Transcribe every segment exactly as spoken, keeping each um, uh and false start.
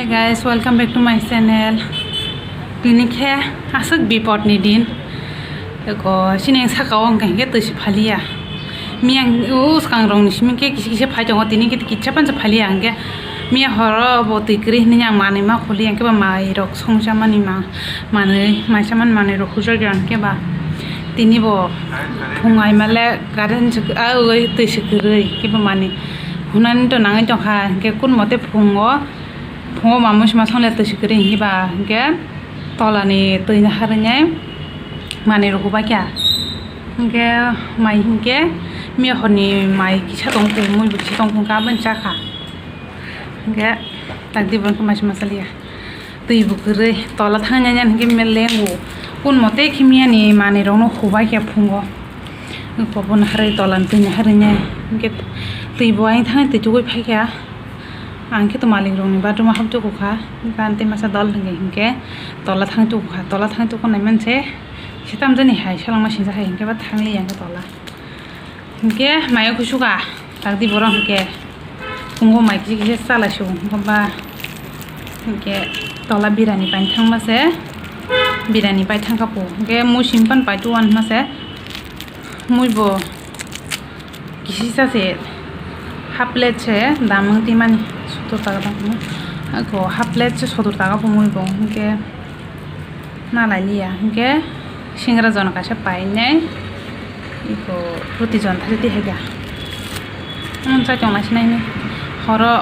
Hey guys, welcome back to my channel. Tini khe aswk bipot ni din. Eko, chini ang saka o hwnkha hinkhe twi se phaliya. Miyang o swkang rok ni simi khe kisa kisa phai tongo, tini khe kisa phano se phaliya hinkhe. Miya horo bo twi kwrwi hinwi ang manwi ma khuli, hinkhe ba mai rok songcha mani ma, manwi, mai cha mani manwi rok hujak ya hinkhe ba. Tini bo phung ai male garden se, a, oi twi se kwrwi, hinkhe ba manwi hunani to nangwi tongkha, hinkhe kun mote phungo. Phungo mamung sima songlet twi se kwrwi hinkhe ba hinkhe tolani twi harwinai manwi rok hubai kha. Hinkhe mai hinkhe miya horni mai kisa tong phung, mui bo kisa tong phung kha, aboni chakha. Hinkhe takti bo hinkhe mai sima chaliya. Twi bo kwrwi tola thangya hinkhe lengo. Kun mote khe miyani manwi rokno hubai kha phungo. Kokbo naharwi tolani twi naharwinai. Hinkhe twi bo ayang thangwi twi tugwi phaikha. Ang khe to malik rokni bathroom o hap tuku kha, hinkhe ang tei masa dol hinkhe, hinkhe tola thang tuku kha, tola thang tuku nai manse, se tamjani hai, salangma sinsa hai, hinkhe ba thang li yang khe tola. Hinkhe mayo kusu kha, takti borok hinkhe, phungo mai kisa kisa chalai su, hinkhe ba, hinkhe tola birani pai thang mase, birani pai thang kha pu, hinkhe mui sim pan pai tu an mase, mui bo. Kisisa se half plate se dam wng twi mani sottor taka tong phano. Ako half plate se sottor taka bo mui bo hinkhe na lai liya hinkhe singra jona kaisa painai iko roti jona thari twi hai kha. Nwng chai tong lai sinai horo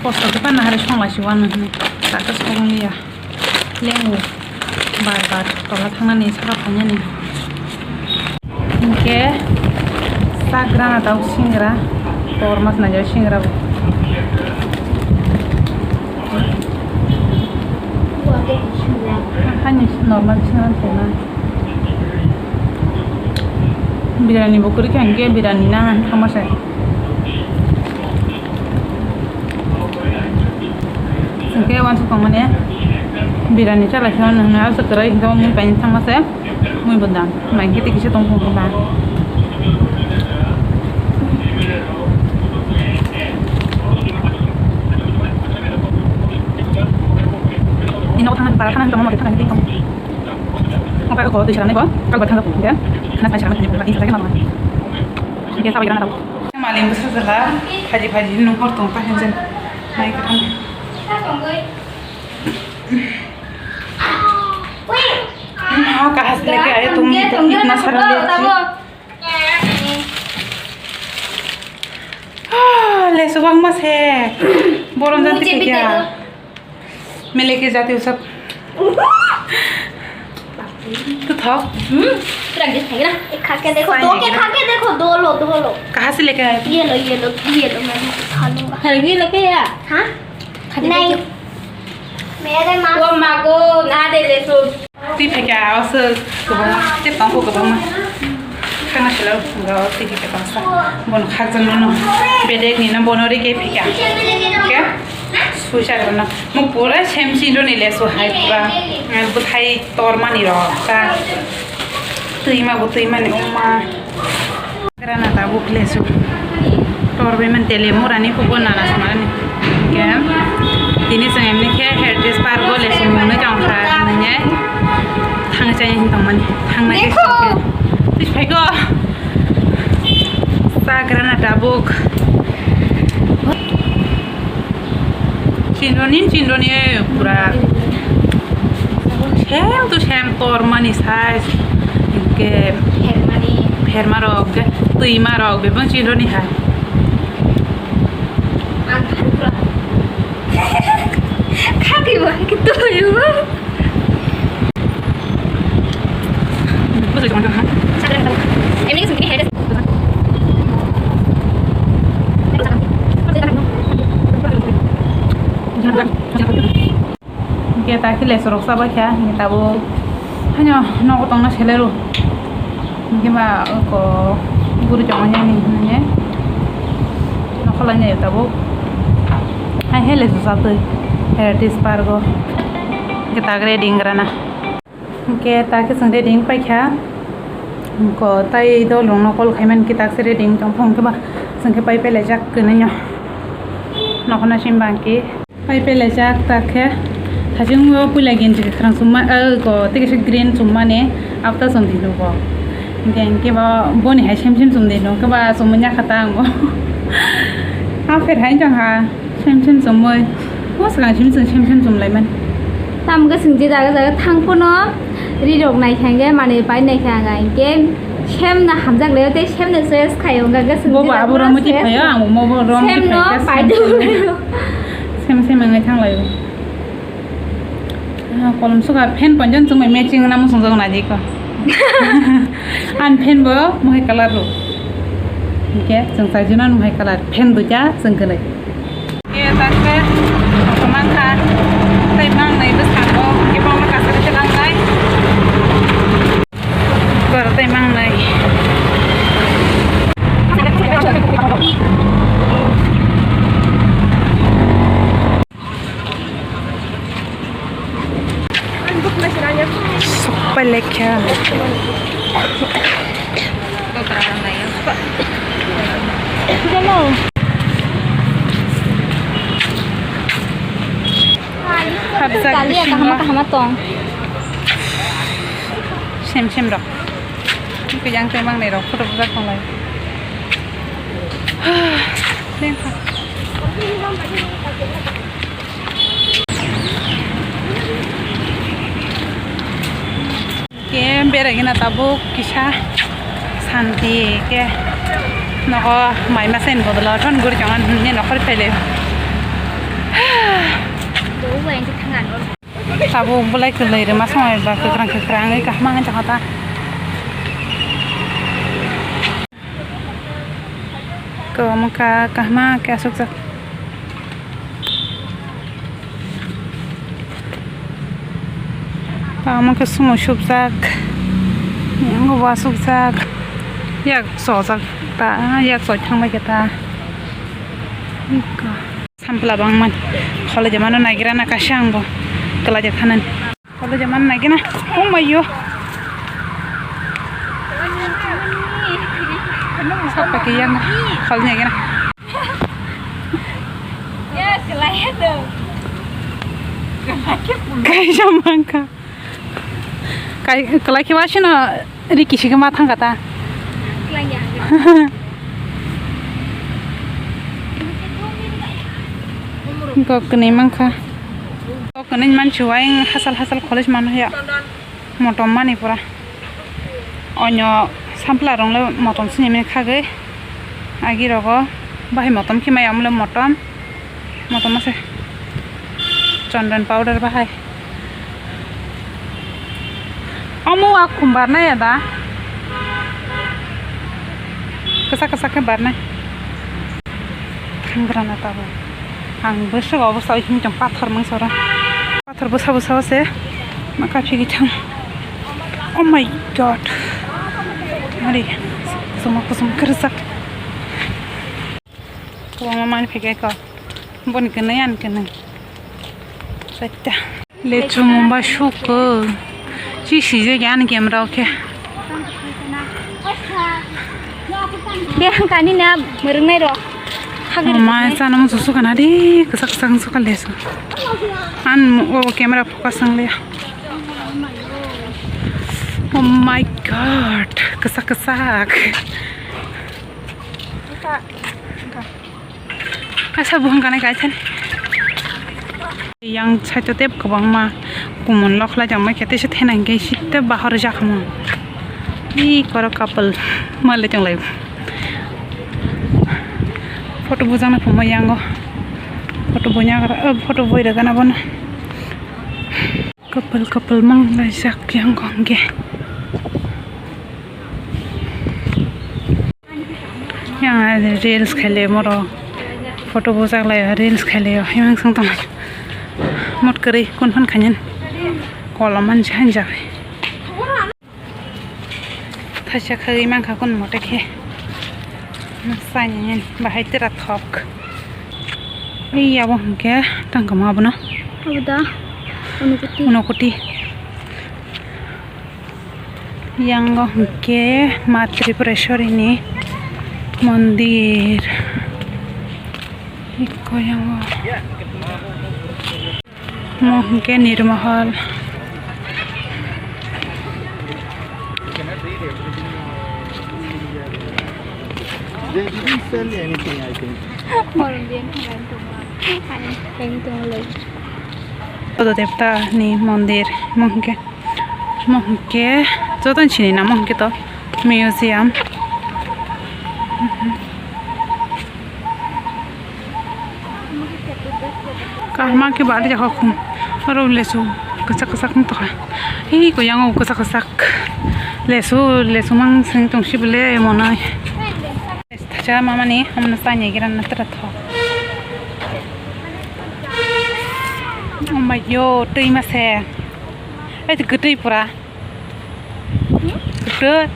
kosto khe panna hari song lai si uanw hinwi taka song liya. Lengo bar bar tola thangnani saka phainani. Hinkhe chagrana tabuk singra, korma khwnajak singra bo. Hani normal singra khwna. Birani bo kwrwi kha hinkhe birani nang thangma se. Hinkhe uansuk tongmani birani chalai khe mano hwnwi aswk kwrwi hinkhe o mui paina thangma se mui bo dam mai khe tei kisa tong phung khe ba. Ni nogo thangna para thangna tongma tei thangna tei tong. Oka ko tei sarani bo kal ba thangna hinkhe khna sai sarani hinkhe sabai gana tong. Malik bwsa jala phaji phaji nung hor tong ta hinjin. Nai kwthang. Kaha se leke ayo tum itna sara le. Ah, lesu bangma se. Borom jati kya? Mele ke jati usab. Tu thok. Hmm? Practice thai na. Ye kha ke dekho, do ke kha ke dekho, do lo, do lo. Kaha se leke? Ye lo, ye lo, ye lo, main kha lunga. Khali leke ya? Ha? Nahi. Mere ma. Wo ma ko na de le so. Twi phaikha, o swk kwbangma, tei tongkho kwbangma. Khakna salo, o twi phaikha bangsa. Bono khakjakno no, bedek ni no bono rike phaikha. Khe, suisa rwno. Mo pura semsi roni lesu hai pura. Bwthai tormani rok ta. Twima bo twimani wngma. Grana tabuk lesu. Tor bai man tele murani kubo nana sumani. Ke tini chwng emni khe Heritage Park o lesu mwnwi tong kha nwnye thang chai hin tong mani thang nai. Twi phai go. Sa grana tabuk. Chindoni, chindoni, eh, pura. Same to same, tormani size. Hinkhe pherma rok, hinkhe twima rok, bebak chindoni hai. Khaki bo, hinkhe twibo. Hinkhe ta khe lesu rok chabai kha, hinkhe tabuk haino nogo tongna selero. Hinkhe ba oko guri tongo yani hinwi nokha lainai tabuk. Hai he lesu chatwi Heritage Park o. Hinkhe ta ready wngkha na. Hinkhe ta khe chwng ready wng paikha. Ko tai dol rokno call khaimani khe ta khe ready wng tongkha, hinkhe ba chwng khe pai pai laijak kwnwi no. Nokhorno sim bangkhe. Pai pelaijak ta khe, thajingno puila genji kwkhwrang chumma, eh, ko, tei kaisa green chummani, after chumdi nugo. Hinkhe, hinkhe ba boni hai sem sem chumdi nugo, hinkhe ba chumui ya kha ta ang bo. Aphir hai wngkha, sem sem chumui. Bo swkang simi chwng sem sem chumlaimani. Tamo khe chwng je jaga jaga thang phano ri rok nai kha, hinkhe manwi pai nai kha, hinkhe sem no hamjak lai o tei sem no choice khai o, hinkhe chwng bo je bo jaga abo jaga romwi se phaio, ang bo bo romwi sem no phaikha, pai sem do. Sem sem wngwi thang lai o. Ah, kolom suka fan ponjon chwng bai matching na muchung jok na di ko. An fan bo mohai colour ro. Hinkhe chwng chai juna mohai colour fan duita chwng kwnwi. Ye ta khe, kotor mangkha, tei mangnai bwskango, kebangma kasari se langnai. Kor tei mangnai. Sokpai lekha. Hapjak bisingo. Kaham kaham tong. Sem sem rok. Kejang tei mangnai rok photo bujak tonglai. Lengkha. Ke berai gana tabuk kisa santi ke nogo mai masa ni bodol o thon guri tongo nini nokhor phailai. Tabuk bolai kwlwi rwma swngwi ba kwkrang kwkrang wngwi kaham wngwi tongkha ta. Kwbangma kha kaham khe aswkjak. Tamo khe sumo supjak, yango bo asukjak, yak chojak ta, yak choi thang bai khe ta. Sampla bangmani kholoi de mano nagira na kaisa ang bo kwlai de thanani. Kholoi de mano nagira na, oh my yo. Sapa ke yang kholoi nagira. Kaisa mangkha. Kai, kalai khe wasino ri kisi khe ma thangkha ta. Kok kwnwi mankha. Kok kwnwi mansi uaing hasal hasal kholoi se mano ya. Motom mani pura. Onyo sampla rong le motom sini mini khagwi. Agi rogo bahai motom khe maya amle motom. Motom ase. Chondon powder bahai. Omo wa khum barnai ya da. Kasa kasa khe barnai. Thanggrana tabuk. Ang bwswk obostha oi himtong pathor mungsora. Pathor bwsa bwsa o se ma kaphigwi thang. Oh my God. Ari, kusuma kusum kwrwsak. Kwbangma manphi khe kok. Boni kwnwi ani kwnwi. Chaita. Lechu mumba suk. Chi sijak ani camera o khe. Be hangkani na mwrwngnai rok. Hagri ma rwngnai. Chana musu sukana di, kwchak kwchak sukha lesu. An o camera focus ang le. Oh my God, kwchak kwchak. Asa buhung kanai kaisa. Yang saito tep kwbangma kumun lok khlai jang mai khe teisa thena hingke site bahar jakhamu. Ni koro couple male tong lai. Photo bujang na phamo yango. Photo bunya gara, eh, photo boi rega na bono. Couple couple mang lai jak yang kong ke. Yang reels khaile moro photo bujak lai reels khaile himang sang tong mot kwrwi kun phan khainani kolom mansi hanjak thaisa khagwi mankha kun mote khe sainani bahai tera thok ei abo hwnkhe tangkama abono abo da unokoti. Yango hwnkhe Ma Tripureshwari ni mondir. Ikko yango. Omo hwnkhe Nirmahal. They didn't sell anything, I think. Buddha Devta ni mondir, omo hwnkhe, omo hwnkhe joto ni sini namo hwnkhe to museum. Kaham khe bari jakha khum. Oro lesu kwchak kwchak wng tongkha. Hei ko yang o kwchak kwchak lesu, lesu mang sing tong si bole monai. Thaisa mamani hamna sanya gira na tra tho. Oh my yo, twi ma se. Ai twi pura. Betul.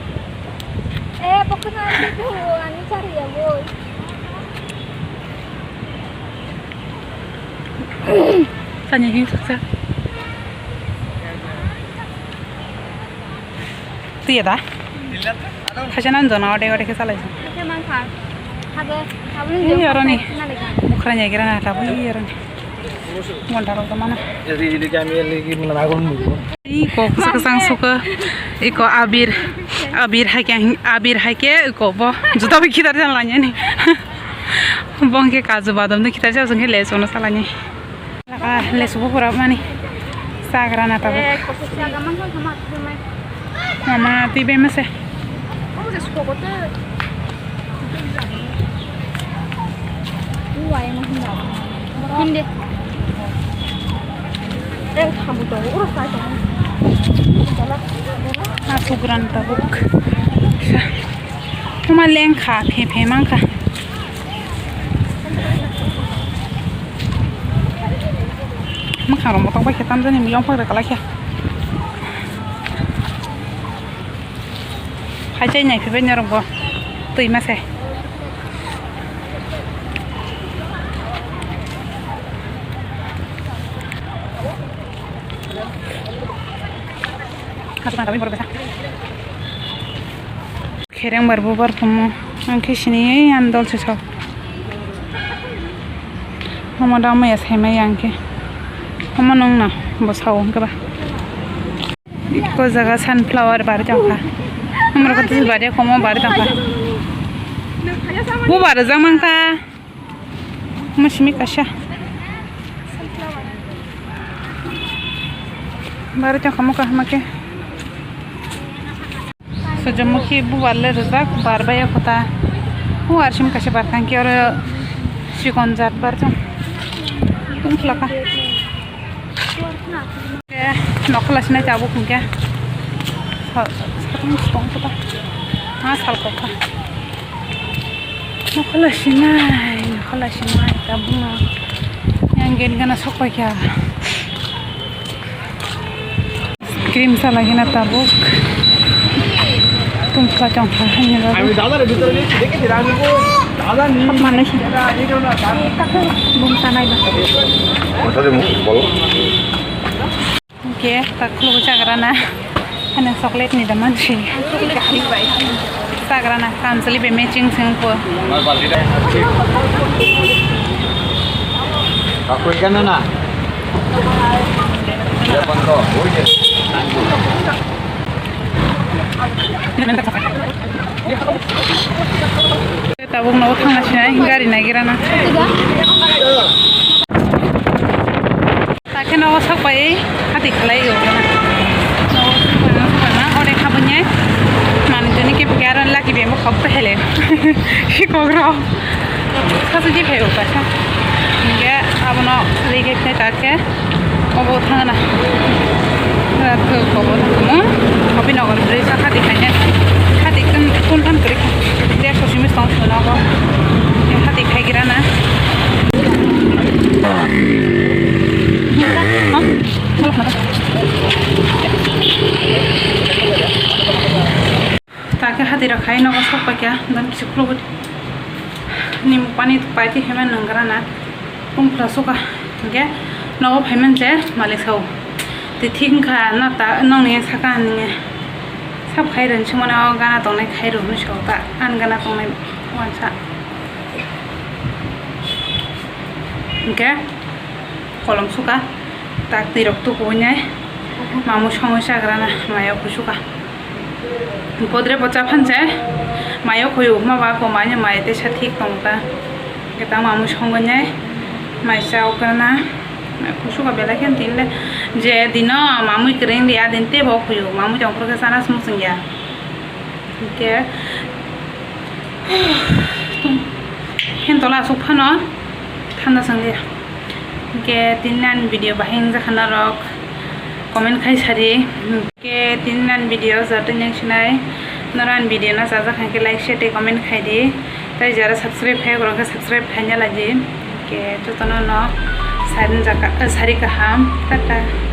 Eh, pokoknya itu ani cari ya, boy. Tanya ini sukses. Itu ya dah. Hajanan zona ode ode ke salah. Oke, mangkha. Hage, habis ini orang nih. Bukan ya kira nggak tahu ya orang. Gonta rok mana? Iko kwchak kwchang suka, iko abir, abir hai khe, abir hai khe iko bo juta bai khitar jan lanyani. Bong khe kaju badam no khitar jan khe lesu no salani. Laka lesu bo pura mani sagra na tabo. Mama twi bai mase. Hindi. Asuk ran tabuk. Uma lengkha phe phe mangkha. Mwkhang rok motok bai khe tamjani miyong phang rwkha lai khe. Phaichai nai phaibai norok bo twi mase. Khereng bar bubar kumu ang khe sini ang dol se sok. Omo da maya saimaya ang khe. Omo nung no bo sao hwnkhe ba. Iko jaga sunflower bari tongkha. Amro khe bari komo bari tongkha. Bu bari jang mangkha. Mo simi kaisa. Bari tongkha mo kaham khe. Sujamukhi bubar le rijak, bar bai kota. Bubar sim kaisa bar thang khe oro chikon jat bar jang. Tungkhlaka. Nokhola sinai tabuk hwnkhe. Sa-, satung tong kota. Ha sal kokha. Nokhola sinai, nokhola sinai tabuk no. Yang gate gana sok pai kha. Cream salai hina tabuk. Tungkha tongkha hanya babu. আমি দাদার ভিতরে গেছি, দেখেছি রানীপুর, দাদা নি-, Hap manai si. এটা, এটা না, দাদা। Bung tanai ba. Othai de bolo. Oke, tak khulugo chagra na. Ano chocolate ni daman si. Chagra na, kamsali be matching sing po. Kakwai kana na? Iya, bang, kau. Oh, iya. Tabuk nogo thangna sinai gari nagira na. Takhe nogo sakbai hati khlai o. Nogo sakbai, nogo sakbai ma, ore khabanya. Mani joni ke pike aro laki bemo khok to hele. Hi kogro. Sasu ji phai o kasa. Hingke abono rege phai takhe. Obo thangna. Rat ko kobo thangmo. Kopi nogo bri sa hati khaina. Hati kun kun kan kri. Dia sosi mis tong nogo. Hati khai gira na. Takhe hati rok khai nogo sok paikha, dan kisi khulugwi ni pani pai ti hema nanggra na, pung phla suka, hingke nogo phaiman je malik sao. Ti thik wngkha na ta nongni saka nini sab khai rwni sumano gana tongnai khai rwni sao ta, an gana tongnai wansa. Hingke kolom suka. Tak twi rok tukuinai. Mamu songwi chagrana mayo kusuka. Podre bo chaphan se mayo khuyu huma ba ko manya mai te sa thik tong ta. Kita mamu songwi nai mai cha okrana. Kusuka belai khe tin le je dino mamui kring dia din te bo khuyu. Mamu jong pro ke sana sung sung ya. Hingke, phen tola asuk phano thanda sangli. Hingke tini ani video bahai wngjakha norok comment khai sari. Hingke tini ani video joto nang sinai norok ani video no chajak hingke like, share tei comment khai di. Tei jara subscribe khai borok khe subscribe khaina lai di. Hingke jotono no sari kaham. Tata.